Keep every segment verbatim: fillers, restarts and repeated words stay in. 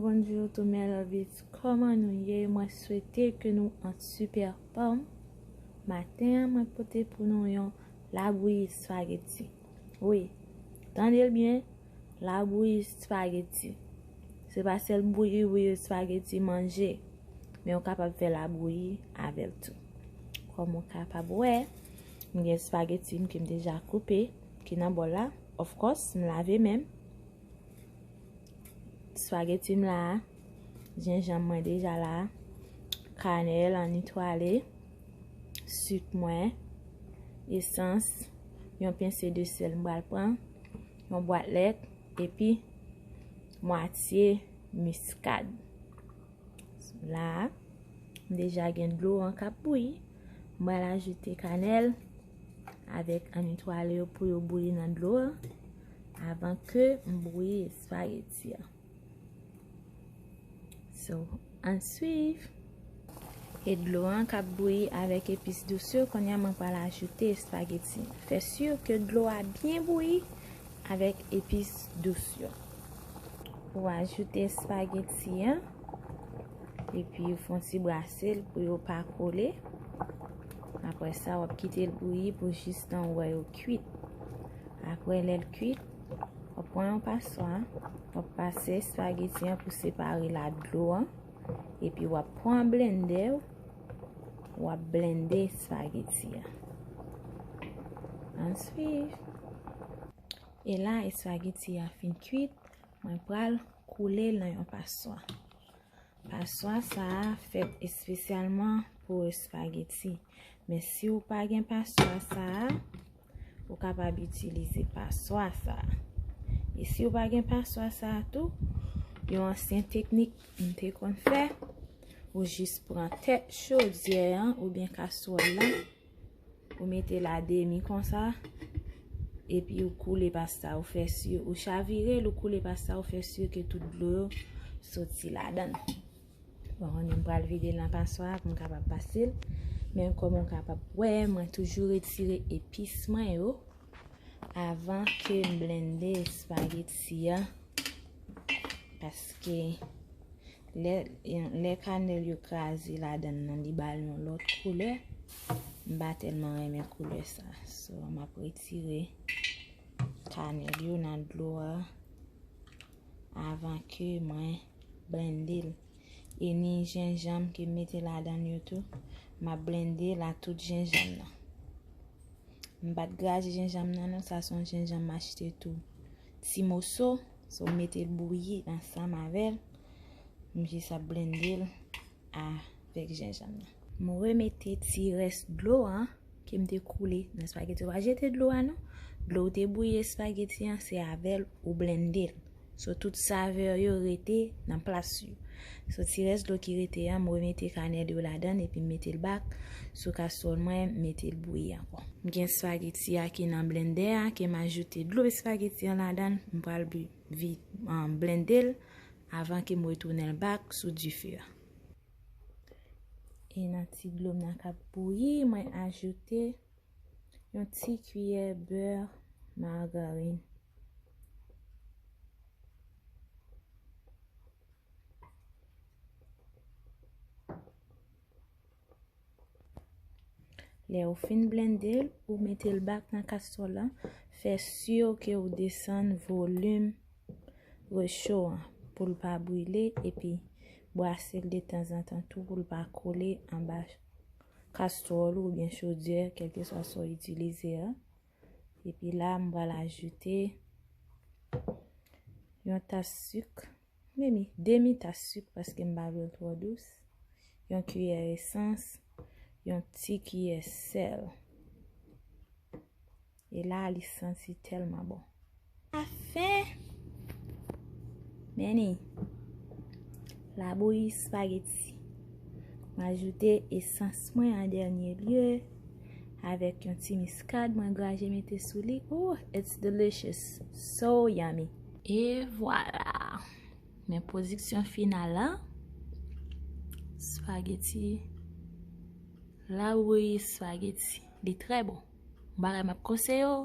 Bonjou tou, mes lovies. Kòman nou ye? Mwen swete ke nou an sipè fòm. Maten an, mwen pote pou nou yon labouyi espageti. Wi, tande l byen, labouyi espageti. Se pa sèl bouyi, bouyi espageti manje, men ou kapab fè labouyi avè l tou. Kòm ou kapab wè, m gen espageti m ke m deja koupe, ki nan bòl la. Of course, m lave men m. Espageti m la, jenjanm mwen deja la, kanèl an etwale, sik mwen, esans, yon pense de sèl m pral pran, yon bwat lèt, epi mwatye miskad. La, m deja gen dlo an k ap bouyi. M pral ajoute kanèl avèk an etwale yo pou yo bouyi nan dlo an avan ke m bouyi espageti an. So, ann swiv. E dlo an k ap bouyi avèk epis dous yo, kounye a mwen pral ajoute espageti. Fè si ke dlo a byen bouyi avèk epis dous yo. Ou ajoute espageti an, epi ou fè yon ti brase l pou yo pa kole. Apre sa, w ap kite l bouyi pou jistan ou wè yo kwit. Apre, lè l kwit, w ap pran yon paswa, w ap pase espageti an pou separe l ak dlo an, epi w ap pran blendè w, w ap blende espageti an. Ann swiv. E la, espageti a fin kwit, mwen pral koule l nan yon paswa. Paswa sa a fèt espesyalman pou espageti. Men si w pa gen paswa sa a, ou kapab itilize paswa sa a. E si w pa gen paswa sa a tou, yon ansyen teknik m te konn fè, ou jis pran tèt chodyè an oubyen kaswòl la, ou mete l a demi konsa, epi ou koule pasta, ou fè si, ou chavire l, ou koule pasta, ou fè si ke tout dlo yo soti ladan l. Bon, kounye a m pral vide l nan paswa a pou m kapab pase l. Men kòm ou kapab wè, mwen toujou retire epis mwen yo avan ke m blende espageti an. Paske lè, lè kanèl yo kraze ladan l nan, li ba l yon lòt koulè. M pa tèlman renmen koulè sa. So, m ap retire kanèl yo nan dlo a avan ke mwen blende l. E ni jenjanm ke m mete ladan l yo tou, m ap blende l ak tout jenjanm nan. M pa t graje jenjanm nan non, sa se yon jenjanm m achte tou ti moso, so m mete l bouyi ansanm avè l. M jis ap blende l avèk jenjanm nan. M remete ti rès dlo an ke m te koule nan espageti. Ou pa jete dlo a non. Dlo ou te bouyi espageti an, se avè l ou blende l. So, tout savè yo rete nan plas yo. So, ti rès dlo ki rete an, m remete kanèl yo ladan l epi m mete l bak sou kaswòl mwen, m mete l bouyi ankò. M gen espageti a ki nan blendè a, ke m ajoute dlo espageti an ladan l, m pral bi-, vi-, an, blende l avan ke m retounen l bak sou dife a. E nan ti dlo m nan k ap bouyi, mwen ajoute yon ti kiyè bè magarèn. Lè ou fin blende l, ou mete l bak nan kaswòl la. Fè si ke ou desann volim recho an pou l pa brile, epi brase l detanzantan tou pou l pa kole anba kastwòl ou oubyen chodyè, kèlkeswa sa w itilize a. Epi la, m pral ajoute yon tas sik, demi, demi tas sik paske m pa vle l twò dous, yon kiyè esans, yon ti kiyè sèl. E la, li santi tèlman bon. Afen, men ni labouyi espageti. M ajoute esans mwen an dènye lye, avèk yon ti miskad mwen graje mete sou li. Oh, it's delicious. So yummy. E vwala. Men pwodiksyon final la. Espageti. Labouyi espageti. Li trè bon. Yon bagay m ap konseye w.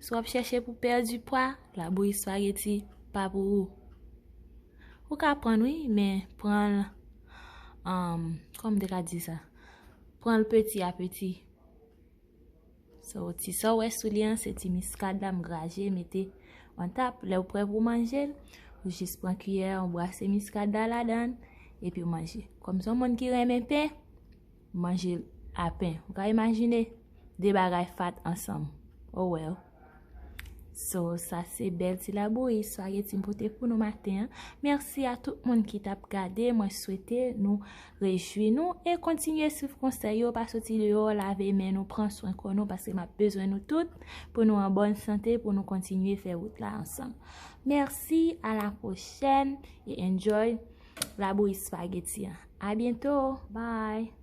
Si w ap chèche pou pèdi pwa, labouyi espageti pa pou ou. Ou ka pran l wi, men pran l, um, kòman m te ka di sa? Pran l peti a peti. So, ti sa w wè sou li an, se ti miskad la m graje, mete on top. Lè w prè pou manje l, ou jis pran kiyè, ou brase miskad la ladan l, epi w manje. Kòm se yon moun ki renmen pen, manje l a pen. Ou ka imajine de bagay fat ansanm. Oh well. So, sa se bèl ti labouyi spaghetti m pote pou nou maten an. Mèsi a tout moun ki t ap gade. Mwen swete nou rejwi nou e kontinye swiv konsèy yo. Pa soti deyò, lave men nou, pran swen kò nou, paske m ap bezwen nou tout pou nou an bòn sante, pou nou kontinye fè wout la ansanm. Mèsi, a la pwochèn e enjoy labouyi spaghetti an. A byento. Bye.